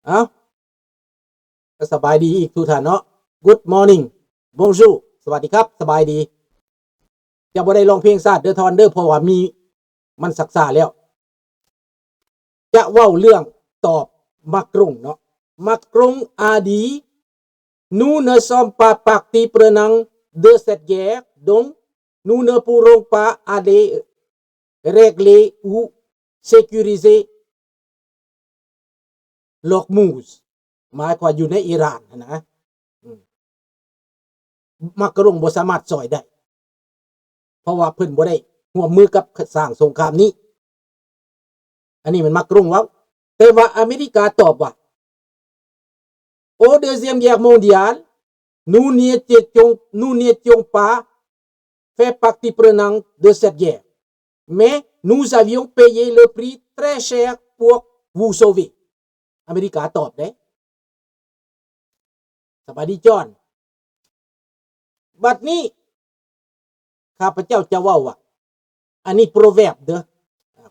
ເອົ້າ ກໍສະບາຍດີອີກທຸກທ່ານເນາະ. Good morning, bonjour, ສະຫວັດດີຄັບ, ສະບາຍດີ. ຈະບໍ່ໄດ້ຮ້ອງເພງຊາດເດີທ່ານເດີ ເພາະວ່າມີ ມັນຊັກຊ້າແລ້ວ. ຈະເວົ້າເລື່ອງຕອບມາກຣົງເນາະ. Macron a dit : Nous ne sommes pas partie prenante de cette guerre, donc nous ne pourrons pas aller régler ou sécuriser l'Ormuz. ໝາຍຄວາມວ່າຢູ່ໃນອີຣານຫັ້ນນະ. ອືມ ມາກຣົງບໍ່ສາມາດຊ່ອຍໄດ້ ເພາະວ່າເພິ່ນບໍ່ໄດ້ຮ່ວມມືກັບສ້າງສົງຄາມນີ້. ອັນນີ້ແມ່ນມາກຣົງເວົ້າ. ແຕ່ວ່າອາເມລິກາຕອບວ່າ Au deuxième guerre mondiale, nous n'étions, nous n'étions pas fait partie prenante de cette guerre, mais nous avions payé le prix très cher pour vous sauver. ອາເມລິກາຕອບເດ້. ສະບາຍດີຈອນ. ບັດນີ້ ຂ້າພະເຈົ້າຈະເວົ້າວ່າ ອັນນີ້ໂປຣເວີບເດີ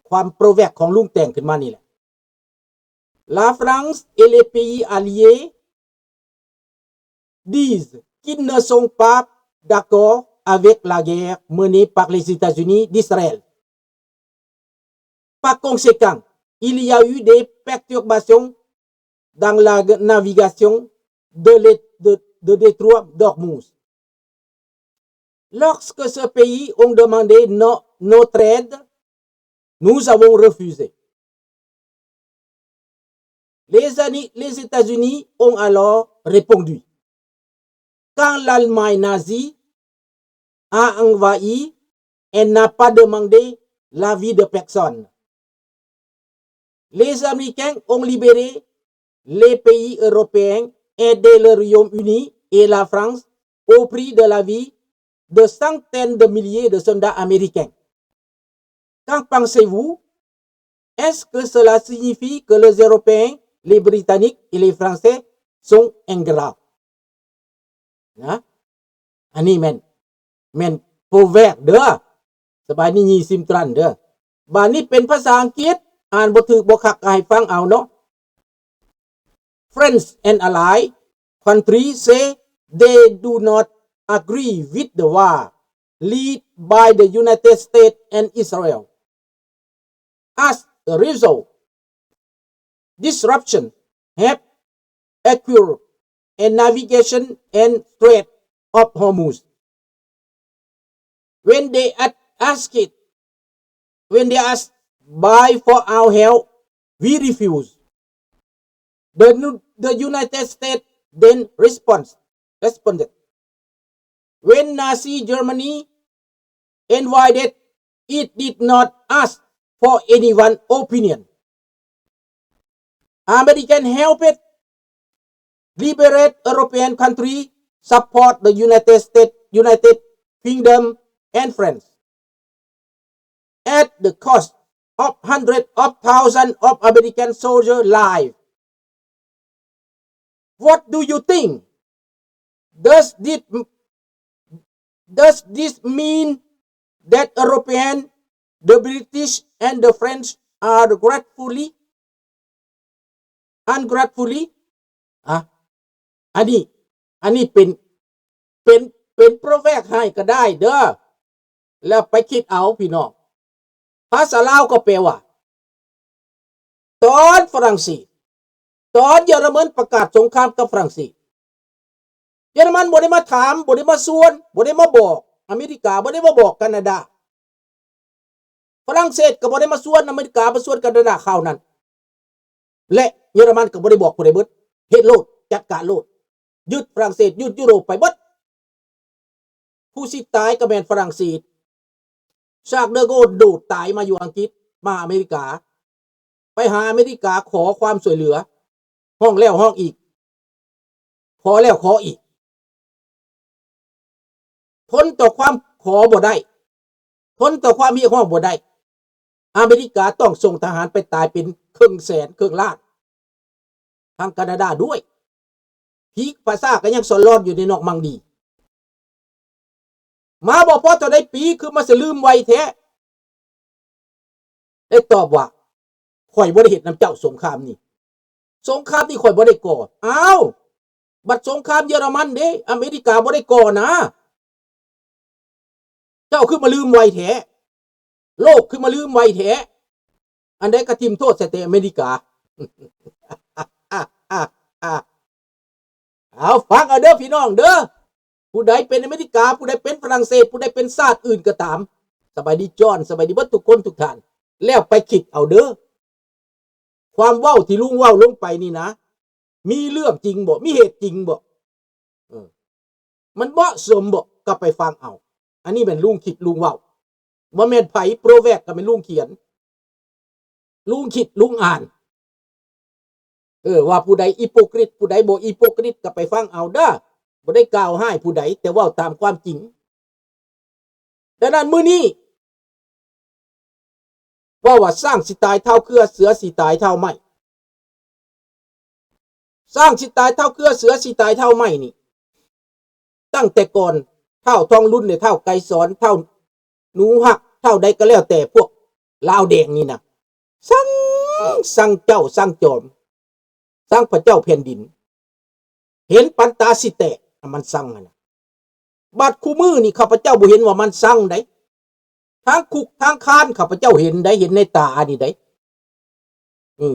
ຄວາມໂປຣເວີບຂອງລຸງແຕ່ງຂຶ້ນມານີ້ແຫຼະ. La France et les pays alliés disent qu'ils ne sont pas d'accord avec la guerre menée par les États-Unis d'Israël. Par conséquent, il y a eu des perturbations dans la navigation de l'é-, de, de détroit d'Ormuz. Lorsque ces pays ont demandé no-, notre aide, nous avons refusé. Les Ani-, les États-Unis ont alors répondu : Quand l'Allemagne nazie a envahi, elle n'a pas demandé l'avis de personne. Les Américains ont libéré les pays européens, aidé le Royaume-Uni et la France au prix de la vie de centaines de milliers de soldats américains. Qu'en pensez-vous ? Est-ce que cela signifie que les Européens, les Britanniques et les Français sont ingrats ? ນະ ອັນນີ້ແມ່ນ ແມ່ນໂປຣເວີບເດີ. ສະບາຍດີ ຍິນດີຕ້ອນຮັບເດີ. ບາດນີ້ເປັນພາສາອັງກິດ ອ່ານບໍ່ຖືກບໍ່ຄັກກໍໃຫ້ຟັງເອົາເນາະ. Friends and allied countries say they do not agree with the war led by the United States and Israel. As a result, disruption have occurred in navigation and Strait of Hormuz. When they at-, asked, when they asked by for our help, we refuse. The Nu-, the United States then response, responded. When Nazi Germany invaded, it did not ask for anyone opinion. American helped liberate European country, support the United States, United Kingdom and France at the cost of hundreds of thousands of American soldier life. What do you think? Does this, does this mean that European, the British and the French are gratefully, ungratefully? ອະ ອັນນີ້ ອັນນີ້ເປັນ ເປັນ ເປັນໂປຣເວີບໃຫ້ກໍໄດ້ເດີ ແລ້ວໄປຄິດເອົາພີ່ນ້ອງ. ພາສາລາວກໍແປວ່າ ຕອນຝຣັ່ງເສດ ຕອນເຢຍລະມັນປະກາດສົງຄາມກັບຝຣັ່ງເສດ ເຢຍລະມັນບໍ່ໄດ້ມາຖາມ ບໍ່ໄດ້ມາຊວນ ບໍ່ໄດ້ມາບອກ ອາເມລິກາບໍ່ໄດ້ມາບອກການາດາ. ຝຣັ່ງເສດກໍບໍ່ໄດ້ມາຊວນອາເມລິກາ ມາຊວນການາດາຄາວນັ້ນ ແລະ ເຢຍລະມັນກໍບໍ່ໄດ້ບອກຜູ້ໃດເບິດ ເຮັດໂລດ ຈັດການໂລດ ຍຶດຝຣັ່ງເສດ ຍຶດຢູໂຣບໄປເບິດ. ຜູ້ຊິຕາຍກໍແມ່ນຝຣັ່ງເສດ ຊາກເດີໂກລໂດດຕາຍມາຢູ່ອັງກິດ ມາອາເມລິກາ ໄປຫາອາເມລິກາຂໍຄວາມຊ່ວຍເຫຼືອ ຮ້ອງແລ້ວຮ້ອງອີກ ຂໍແລ້ວຂໍອີກ ທົນຕໍ່ຄວາມຂໍບໍ່ໄດ້ ທົນຕໍ່ຄວາມຮຽກຮ້ອງບໍ່ໄດ້ ອາເມລິກາຕ້ອງສົ່ງທະຫານໄປຕາຍເປັນເຄິ່ງແສນເຄິ່ງລ້ານ ທາງການາດາດ້ວຍ. ຜີພາສາກໍຍັງສອນລອນຢູ່ໃນນອກມັງດີ ມາບໍ່ພໍເທົ່າໃດປີ ຄືມາສະລືມໄວແທ້ ໄດ້ຕອບວ່າ ຂ້ອຍບໍ່ໄດ້ເຮັດນຳເຈົ້າສົງຄາມນີ້ ສົງຄາມທີ່ຂ້ອຍບໍ່ໄດ້ກໍ່. ອ້າວ ບັດສົງຄາມເຢຍລະມັນເດ້ ອາເມລິກາບໍ່ໄດ້ກໍ່ນະ. ເຈົ້າຄືມາລືມໄວແທ້? ໂລກຄືມາລືມໄວແທ້? ອັນໃດກໍຖິ້ມໂທດໃສ່ແຕ່ອາເມລິກາ. ເອົາ ຟັງເອົາເດີພີ່ນ້ອງເດີ. ຜູ້ໃດເປັນອາເມລິກາ, ຜູ້ໃດເປັນຝຣັ່ງເສດ, ຜູ້ໃດເປັນຊາດອື່ນກໍຕາມ, ສະບາຍດີຈອນ, ສະບາຍດີເບິດທຸກຄົນທຸກທ່ານ. ແລ້ວໄປຄິດເອົາເດີ. ຄວາມເວົ້າທີ່ລຸງເວົ້າລົງໄປນີ້ນະ ມີເລື່ອງຈິງບໍ່? ມີເຫດຈິງບໍ່? ເອີ ມັນເໝາະສົມບໍ່? ກໍໄປຟັງເອົາ. ອັນນີ້ແມ່ນລຸງຄິດລຸງເວົ້າ. ບໍ່ແມ່ນໃຜໂປຣແວກ ກໍແມ່ນລຸງຂຽນ. ລຸງຄິດລຸງອ່ານ. ເອີ ວ່າຜູ້ໃດອີໂປກຣິດ ຜູ້ໃດບໍ່ອີໂປກຣິດ ກໍໄປຟັງເອົາເດີ. ບໍ່ໄດ້ກ່າວຮ້າຍຜູ້ໃດ ແຕ່ເວົ້າຕາມຄວາມຈິງ. ດັ່ງນັ້ນມື້ນີ້ ເວົ້າວ່າຊ້າງຊິຕາຍທ້າວເຄືອ ເສືອຊິຕາຍທ້າວໄມ້. ຊ້າງຊິຕາຍທ້າວເຄືອ ເສືອຊິຕາຍທ້າວໄມ້ນີ້ ຕັ້ງແຕ່ກ່ອນທ້າວທອງລຸນ ແລະ ທ້າວໄກສອນ ທ້າວໜູຮັກ ທ້າວໃດກໍແລ້ວແຕ່ ພວກລາວແດງນີ້ນະ ຊັງ ຊັງເຈົ້າ ຊັງຈອມ ຊັງພະເຈົ້າແຜ່ນດິນ ເຫັນປັນຕາຊິແຕກ ມັນຊັງຫັ້ນນະ. ບັດຄູ່ມື້ນີ້ຂ້າພະເຈົ້າບໍ່ເຫັນວ່າມັນຊັງໃດ໋. ທາງຄຸກທາງຄານຂ້າພະເຈົ້າເຫັນໃດ໋ ເຫັນໃນຕານີ້ໃດ໋. ເອີ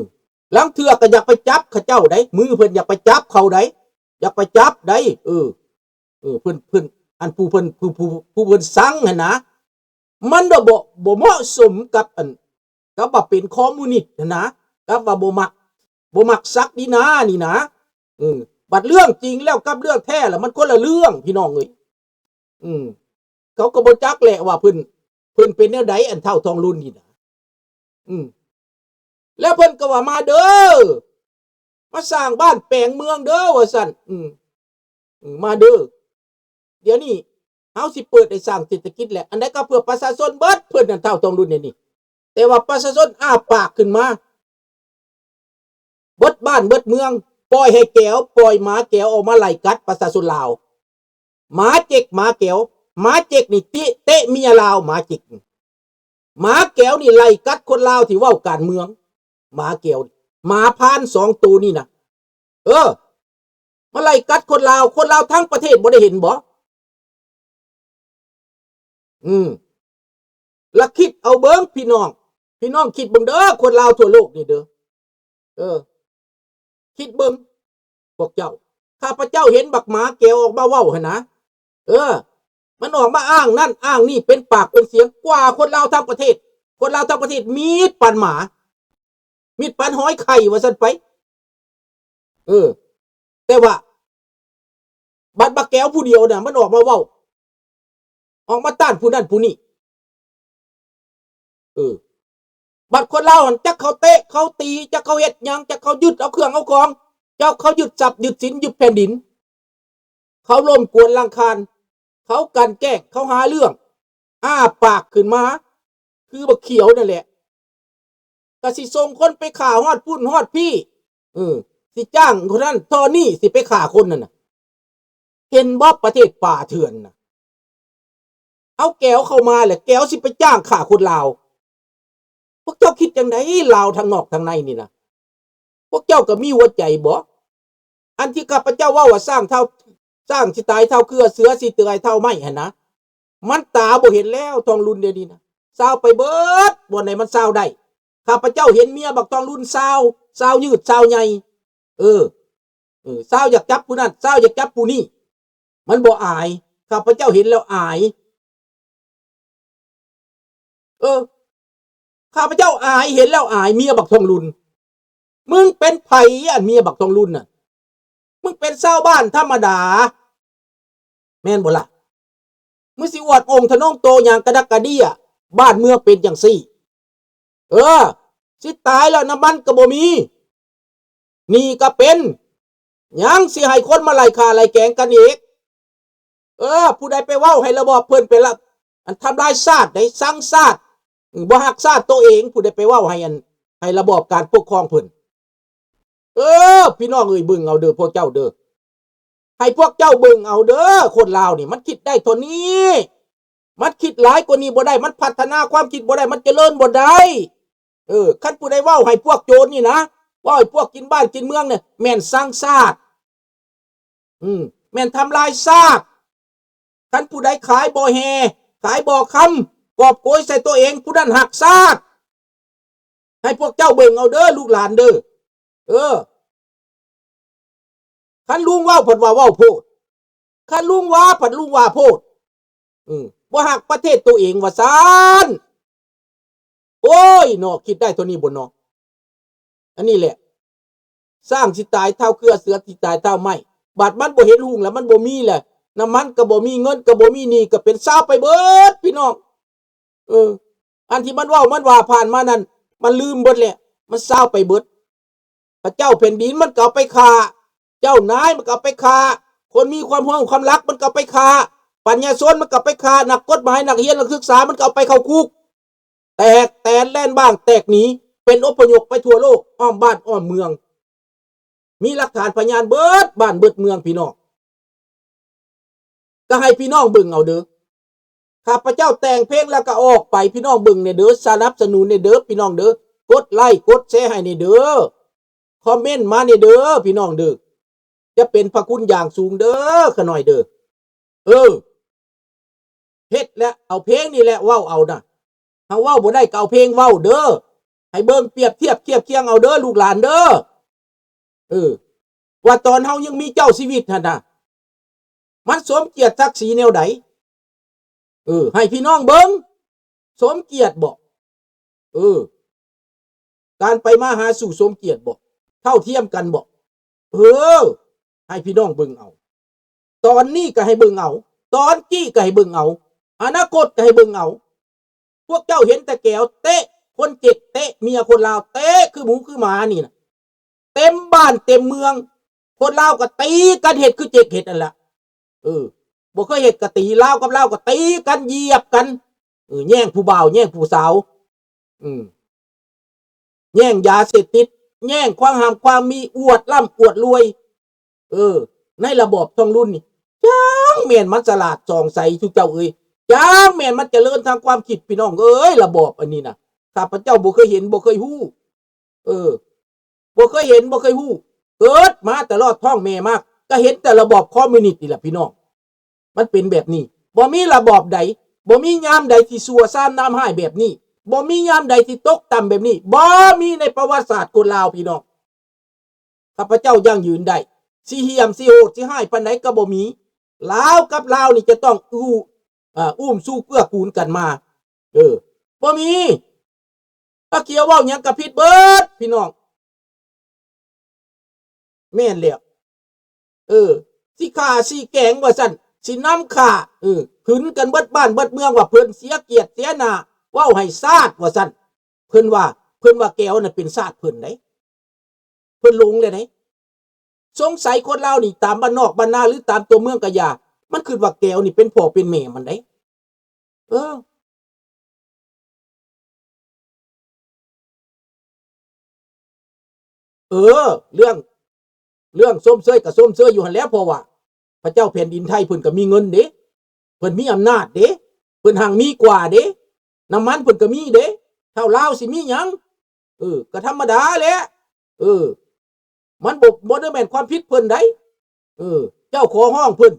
ລາງເທື່ອກໍຢາກໄປຈັບເຂົາເຈົ້າໃດ໋ ມືເພິ່ນຢາກໄປຈັບເຂົາໃດ໋ ຢາກໄປຈັບໃດ໋. ເອີ ເອີ ເພິ່ນ ເພິ່ນ ອັນຜູ້ເພິ່ນ ຜູ້ ຜູ້ ຜູ້ເພິ່ນຊັງຫັ້ນນະ ມັນບໍ່ ບໍ່ ບໍ່ເໝາະສົມກັບອັນ ກັບວ່າເປັນຄອມມູນິດຫັ້ນນະ ກັບວ່າບໍ່ມັກ ບໍ່ມັກສັກດີນານີ້ນະ. ເອີ ບັດເລື່ອງຈິງແລ້ວກັບເລື່ອງແທ້ລະມັນຄົນລະເລື່ອງ ພີ່ນ້ອງເອີຍ. ອືມ ເຂົາກໍບໍ່ຈັກແຫຼະວ່າເພິ່ນ ເພິ່ນເປັນແນວໃດ ອັນທ້າວທອງລຸນນີ້ນະ. ອືມ ແລ້ວເພິ່ນກໍວ່າ ມາເດີ ມາສ້າງບ້ານແປງເມືອງເດີ ວ່າຊັ້ນ. ອືມ ອືມ ມາເດີ ດຽວນີ້ເຮົາຊິເປີດໃຫ້ສ້າງເສດຖະກິດແຫຼະ ອັນໃດກໍເພື່ອປະຊາຊົນເບິດ. ເພິ່ນນັ້ນທ້າວທອງລຸນນີ້ ແຕ່ວ່າປະຊາຊົນອ້າປາກຂຶ້ນມາ ເບິດບ້ານເບິດເມືອງ ປ່ອຍໃຫ້ແກວ ປ່ອຍໝາແກວອອກມາໄລ່ກັດປະຊາຊົນລາວ. ໝາເຈັກ ໝາແກວ ໝາເຈັກນີ້ຕິ ເຕະເມຍລາວ ໝາເຈັກ. ໝາແກວນີ້ໄລ່ກັດຄົນລາວທີ່ເວົ້າການເມືອງ. ໝາແກວ ໝາພານສອງໂຕນີ້ນະ ເອີ ມາໄລ່ກັດຄົນລາວ. ຄົນລາວທັງປະເທດບໍ່ໄດ້ເຫັນບໍ? ອືມ ລະຄິດເອົາເບິ່ງພີ່ນ້ອງ ພີ່ນ້ອງຄິດເບິ່ງເດີ ຄົນລາວທົ່ວໂລກນີ້ເດີ. ເອີ ຄິດເບິ່ງພວກເຈົ້າ. ຂ້າພະເຈົ້າເຫັນບັກໝາແກວອອກມາເວົ້າຫັ້ນນະ. ເອີ ມັນອອກມາອ້າງນັ້ນອ້າງນີ້ ເປັນປາກເປັນສຽງກວ່າຄົນລາວທັງປະເທດ. ຄົນລາວທັງປະເທດມິດປານໝາ ມິດປານຫອຍໄຂ່ວ່າຊັ້ນໄປ. ເອີ ແຕ່ວ່າ ບັດບັກແກວຜູ້ດຽວນະ ມັນອອກມາເວົ້າ ອອກມາຕ້ານຜູ້ນັ້ນຜູ້ນີ້. ເອີ ບັດຄົນລາວຫັ້ນ ຈັກເຂົາເຕະເຂົາຕີ ຈັກເຂົາເຮັດຫຍັງ ຈັກເຂົາຍຶດເອົາເຄື່ອງເອົາຂອງ ຈັກເຂົາຍຶດຊັບຍຶດສິນ ຍຶດແຜ່ນດິນ ເຂົາລົມກວນລັງຄານ ເຂົາກັ່ນແກ້ງ ເຂົາຫາເລື່ອງ ອ້າປາກຂຶ້ນມາຄືບັກຂຽວນັ້ນແຫຼະ. ກໍຊິສົ່ງຄົນໄປຂ້າຮອດພຸ້ນຮອດພີ້ ເອີ ຊິຈ້າງຄົນນັ້ນເທົ່ານີ້ ຊິໄປຂ້າຄົນນັ້ນນະ. ເຫັນບໍ່ ປະເທດປ່າເຖື່ອນນະ ເອົາແກວເຂົ້າມາແລ້ວ ແກວຊິໄປຈ້າງຂ້າຄົນລາວ. ພວກເຈົ້າຄິດຈັ່ງໃດ ລາວທັງນອກທັງໃນນີ້ນະ? ພວກເຈົ້າກໍມີຫົວໃຈບໍ? ອັນທີ່ຂ້າພະເຈົ້າເວົ້າວ່າຊ້າງທ້າວ ຊ້າງຊິຕາຍທ້າວເຄືອ ເສືອຊິຕາຍທ້າວໄມ້ຫັ້ນນະ ມັນຕາບໍ່ເຫັນແລ້ວ ທອງລຸນດຽວນີ້ນະ ຊາວໄປເບິດ ບ່ອນໃດມັນຊາວໄດ້. ຂ້າພະເຈົ້າເຫັນເມຍບັກທອງລຸນຊາວ ຊາວຍືດຊາວໃຫຍ່ ເອີ ເອີ ຊາວຢາກຈັບຜູ້ນັ້ນ ຊາວຢາກຈັບຜູ້ນີ້ ມັນບໍ່ອາຍ. ຂ້າພະເຈົ້າເຫັນແລ້ວອາຍ ເອີ ຂ້າພະເຈົ້າອາຍ ເຫັນແລ້ວອາຍ ເມຍບັກທອງລຸນ. ມຶງເປັນໃຜ ອັນເມຍບັກທອງລຸນນະ? ມຶງເປັນຊາວບ້ານທຳມະດາ ແມ່ນບໍ່ລະ? ມຶງຊິອວດອົງທະນົງໂຕຫຍັງກະດັກກະເດຍ ບ້ານເມືອງເປັນຈັ່ງຊີ້. ເອີ ຊິຕາຍແລ້ວນ້ຳມັນກໍບໍ່ມີ ໜີ້ກໍເປັນ ຍັງຊິໃຫ້ຄົນມາໄລ່ຂ້າໄລ່ແກງກັນອີກ. ເອີ ຜູ້ໃດໄປເວົ້າໃຫ້ລະບອບເພິ່ນເປັນລະ ອັນທຳລາຍຊາດໃດ ຊັງຊາດ ບໍ່ຮັກຊາດໂຕເອງ ຜູ້ໃດໄປເວົ້າໃຫ້ອັນ ໃຫ້ລະບອບການປົກຄອງເພິ່ນ. ເອີ ພີ່ນ້ອງເອີຍ ເບິ່ງເອົາເດີ ພວກເຈົ້າເດີ ໃຫ້ພວກເຈົ້າເບິ່ງເອົາເດີ ຄົນລາວນີ້ ມັນຄິດໄດ້ເທົ່ານີ້ ມັນຄິດຫຼາຍກວ່ານີ້ບໍ່ໄດ້ ມັນພັດທະນາຄວາມຄິດບໍ່ໄດ້ ມັນຈະເລີນບໍ່ໄດ້. ເອີ ຄັນຜູ້ໃດເວົ້າໃຫ້ພວກໂຈນນີ້ນະ ປ້ອຍພວກກິນບ້ານກິນເມືອງນີ້ແມ່ນຊັງຊາດ ອືມ ແມ່ນທຳລາຍຊາດ. ຄັນຜູ້ໃດຂາຍບໍ່ແຮ່ ຂາຍບໍ່ຄຳ ກອບໂກຍໃສ່ຕົວເອງ ຜູ້ນັ້ນຮັກຊາດ. ໃຫ້ພວກເຈົ້າເບິ່ງເອົາເດີ ລູກຫຼານເດີ. ເອີ ຄັນລຸງເວົ້າ ເພິ່ນວ່າເວົ້າໂພດ ຄັນລຸງວ່າ ເພິ່ນລຸງວ່າໂພດ. ອືມ ບໍ່ຮັກປະເທດຕົວເອງວ່າຊັ້ນ. ໂອ້ຍເນາະ ຄິດໄດ້ເທົ່ານີ້ບໍ່ເນາະ? ອັນນີ້ແຫຼະ ຊ້າງຊິຕາຍທ້າວເຄືອ ເສືອຊິຕາຍທ້າວໄມ້. ບາດມັນບໍ່ເຫັນຮຸ່ງແລ້ວ ມັນບໍ່ມີແລ້ວ ນ້ຳມັນກໍບໍ່ມີ ເງິນກໍບໍ່ມີ ໜີ້ກໍເປັນ ຊາວໄປເບິດ ພີ່ນ້ອງ. ເອີ ອັນທີ່ມັນເວົ້າມັນວ່າຜ່ານມານັ້ນ ມັນລືມເບິດແລ້ວ ມັນຊາວໄປເບິດ. ພະເຈົ້າແຜ່ນດິນມັນກໍເອົາໄປຂ້າ ເຈົ້ານາຍມັນກໍເອົາໄປຂ້າ ຄົນມີຄວາມຮູ້ຄວາມລັກມັນກໍເອົາໄປຂ້າ ປັນຍາຊົນມັນກໍເອົາໄປຂ້າ ນັກກົດໝາຍ ນັກຮຽນ ນັກສຶກສາ ມັນກໍເອົາໄປເຂົ້າຄຸກ ແຕກແຕນແລ່ນບ້າງແຕກໜີ ເປັນອົບພະຍົບໄປທົ່ວໂລກ ອ້ອມບ້ານອ້ອມເມືອງ ມີຫຼັກຖານພະຍານເບິດບ້ານເບິດເມືອງ ພີ່ນ້ອງ. ກໍໃຫ້ພີ່ນ້ອງເບິ່ງເອົາເດີ. ຂ້າພະເຈົ້າແຕ່ງເພງແລ້ວກໍອອກໄປ ພີ່ນ້ອງເບິ່ງແດ່ເດີ ສະໜັບສະໜູນແດ່ເດີ ພີ່ນ້ອງເດີ ກົດໄລກົດແຊໃຫ້ແດ່ເດີ ຄອມເມັນມາແດ່ເດີ ພີ່ນ້ອງເດີ. ຈະເປັນພະຄຸນຢ່າງສູງເດີ ຂະນ້ອຍເດີ. ເອີ ເຮັດແຫຼະ ເອົາເພງນີ້ແຫຼະເວົ້າເອົານະ. ເຮົາເວົ້າບໍ່ໄດ້ກໍເອົາເພງເວົ້າເດີ. ໃຫ້ເບິ່ງປຽບທຽບຄຽບຄຽງເອົາເດີ ລູກຫຼານເດີ. ເອີ ວ່າຕອນເຮົາຍັງມີເຈົ້າຊີວິດຫັ້ນນະ ມັນສົມກຽດສັກສີແນວໃດ? ເອີ ໃຫ້ພີ່ນ້ອງເບິ່ງ ສົມກຽດບໍ? ເອີ ການໄປມາຫາສູ່ສົມກຽດບໍ? ເທົ່າທຽມກັນບໍ? ເອີ ໃຫ້ພີ່ນ້ອງເບິ່ງເອົາ. ຕອນນີ້ກໍໃຫ້ເບິ່ງເອົາ, ຕອນກີ້ກໍໃຫ້ເບິ່ງເອົາ, ອະນາຄົດກໍໃຫ້ເບິ່ງເອົາ. ພວກເຈົ້າເຫັນແຕ່ແກວເຕະຄົນເຈັກ, ເຕະເມຍຄົນລາວ, ເຕະຄືໝູຄືໝານີ້ນະ ເຕັມບ້ານເຕັມເມືອງ. ຄົນລາວກໍຕີກັນເຮັດຄືເຈັກເຮັດຫັ້ນລະ. ເອີ ບໍ່ເຄີຍເຮັດກໍຕີ, ລາວກັບລາວກໍຕີກັນ, ຢຽບກັນ, ເອີ ແຍ່ງຜູ້ບ່າວ, ແຍ່ງຜູ້ສາວ, ອືມ ແຍ່ງຢາເສບຕິດ, ແຍ່ງຄວາມຮ່ຳຄວາມມີ, ອວດລ່ຳອວດລວຍ. ເອີ ໃນລະບອບທອງລຸນນີ້ ຈັ່ງແມ່ນມັນສະຫຼາດສ່ອງໃສ ຊຸມເຈົ້າເອີຍ, ຈັ່ງແມ່ນມັນຈະເລີນທາງຄວາມຄິດ ພີ່ນ້ອງເອີຍ. ລະບອບອັນນີ້ນະ ຂ້າພະເຈົ້າບໍ່ເຄີຍເຫັນ ບໍ່ເຄີຍຮູ້. ເອີ ບໍ່ເຄີຍເຫັນ ບໍ່ເຄີຍຮູ້, ເກີດມາຕະຫຼອດທ້ອງແມ່ມາ ກໍເຫັນແຕ່ລະບອບຄອມມິວນິດນີ້ແຫຼະ ພີ່ນ້ອງ. ມັນເປັນແບບນີ້. ບໍ່ມີລະບອບໃດ, ບໍ່ມີຍາມໃດທີ່ຊົ່ວຊາມນາມຮ້າຍແບບນີ້, ບໍ່ມີຍາມໃດທີ່ຕົກຕ່ຳແບບນີ້, ບໍ່ມີໃນປະຫວັດສາດຄົນລາວ ພີ່ນ້ອງ. ຂ້າພະເຈົ້າຢັ້ງຢືນໄດ້. ຊິຫ່ຽມ ຊິໂຫດ ຊິຮ້າຍປານໃດກໍບໍ່ມີ. ລາວກັບລາວນີ້ຈະຕ້ອງອູ້ ເອີ ອຸ້ມຊູເກື້ອກູນກັນມາ. ເອີ ບໍ່ມີ. ປ້າຂຽວເວົ້າຫຍັງກໍຜິດເບິດ ພີ່ນ້ອງ. ແມ່ນແລ້ວ. ເອີ ຊິຂ້າຊິແກງວ່າຊັ້ນ, ຊິນຳຂ້າ, ເອີ ຫຶງກັນເບິດບ້ານເບິດເມືອງວ່າເພິ່ນເສຍກຽດເສຍໜ້າ, ເວົ້າໃຫ້ຊາດວ່າຊັ້ນ. ເພິ່ນວ່າ ເພິ່ນວ່າແກວນັ້ນເປັນຊາດເພິ່ນໃດ. ເພິ່ນຫຼົງແລ້ວໃດ. ສົງໄສຄົນລາວນີ້ ຕາມບ້ານນອກບ້ານນາ ຫຼື ຕາມຕົວເມືອງກະຢ່າ, ມັນຄິດວ່າແກວນີ້ເປັນພໍ່ເປັນແມ່ມັນໃດ. ເອີ ເອີ ເລື່ອງ ເລື່ອງຊົມເຊີຍກໍຊົມເຊີຍຢູ່ຫັ້ນແຫຼະ, ເພາະວ່າພະເຈົ້າແຜ່ນດິນໄທເພິ່ນກໍມີເງິນເດ້, ເພິ່ນມີອຳນາດເດ້, ເພິ່ນຮັ່ງມີກວ່າເດ້, ນ້ຳມັນເພິ່ນກໍມີເດ້. ເຖົ້າລາວຊິມີຫຍັງ? ເອີ ກໍທຳມະດາແຫຼະ. ເອີ ມັນບໍ່ ບໍ່ໄດ້ແມ່ນຄວາມຜິດເພິ່ນໃດ. ເອີ ເຈົ້າຂໍຮ້ອງເພິ່ນ,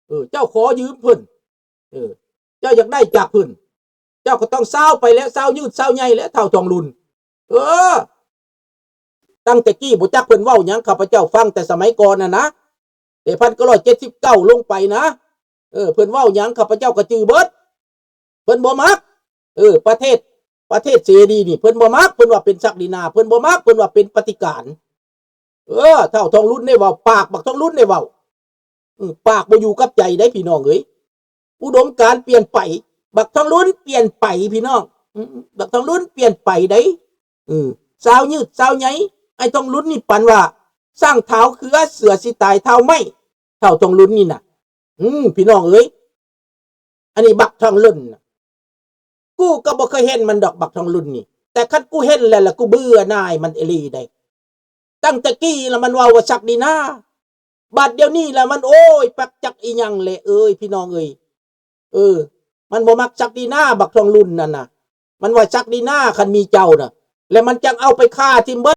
ເອີ ເຈົ້າຂໍຢືມເພິ່ນ, ເອີ ເຈົ້າຢາກໄດ້ຈາກເພິ່ນ, ເຈົ້າກໍຕ້ອງຊາວໄປແຫຼະ, ຊາວຍືດຊາວໃຫຍ່ແຫຼະ ທ້າວທອງລຸນ. ເອີ ຕັ້ງແຕ່ກີ້ບໍ່ຈັກເພິ່ນເວົ້າຫຍັງ, ຂ້າພະເຈົ້າຟັງແຕ່ສະໄໝກ່ອນຫັ້ນນະ, ແຕ່ພັນເກົ້າຮ້ອຍເຈັດສິບເກົ້າລົງໄປນະ, ເອີ ເພິ່ນເວົ້າຫຍັງຂ້າພະເຈົ້າກໍຈື່ເບິດ. ເພິ່ນບໍ່ມັກ, ເອີ ປະເທດ ປະເທດເສລີນີ້ເພິ່ນບໍ່ມັກ, ເພິ່ນວ່າເປັນສັກດິນາ, ເພິ່ນບໍ່ມັກ, ເພິ່ນວ່າເປັນປະຕິການ. ເອີ ທ້າວທອງລຸນໄດ້ເວົ້າ, ປາກບັກທອງລຸນໄດ້ເວົ້າ. ເອີ ປາກບໍ່ຢູ່ກັບໃຈໃດ໋ ພີ່ນ້ອງເອີຍ. ອຸດົມການປ່ຽນໄປ, ບັກທອງລຸນປ່ຽນໄປ ພີ່ນ້ອງ. ອືມ ບັກທອງລຸນປ່ຽນໄປໃດ໋. ເອີ ຊາວຍືດຊາວໃຫຍ່, ອ້າຍທອງລຸນນີ້ປານວ່າຊ້າງທ້າວເຄືອ ເສືອຊິຕາຍທ້າວໄມ້, ທ້າວທອງລຸນນີ້ນະ. ອືມ ພີ່ນ້ອງເອີຍ, ອັນນີ້ບັກທອງລຸນນະ. ກູກໍບໍ່ເຄີຍເຫັນມັນດອກ ບັກທອງລຸນນີ້, ແຕ່ຄັນກູເຫັນແລ້ວລະ ກູເບື່ອໜ່າຍມັນອີ່ຫຼີໃດ໋. ຕັ້ງແຕ່ກີ້ລະມັນເວົ້າວ່າສັກດິນາ, ບາດດຽວນີ້ລະມັນ ໂອ້ຍ ຈັກອີ່ຫຍັງແຫຼະເອີຍ ພີ່ນ້ອງເອີຍ. ເອີ ມັນບໍ່ມັກສັກດິນາ ບັກທອງລຸນນັ້ນນະ, ມັນວ່າສັກດິນາຄັນມີເຈົ້ານະ ແລ້ວມັນຈັ່ງເອົາໄປຂ້າຖິ້ມເບິດ.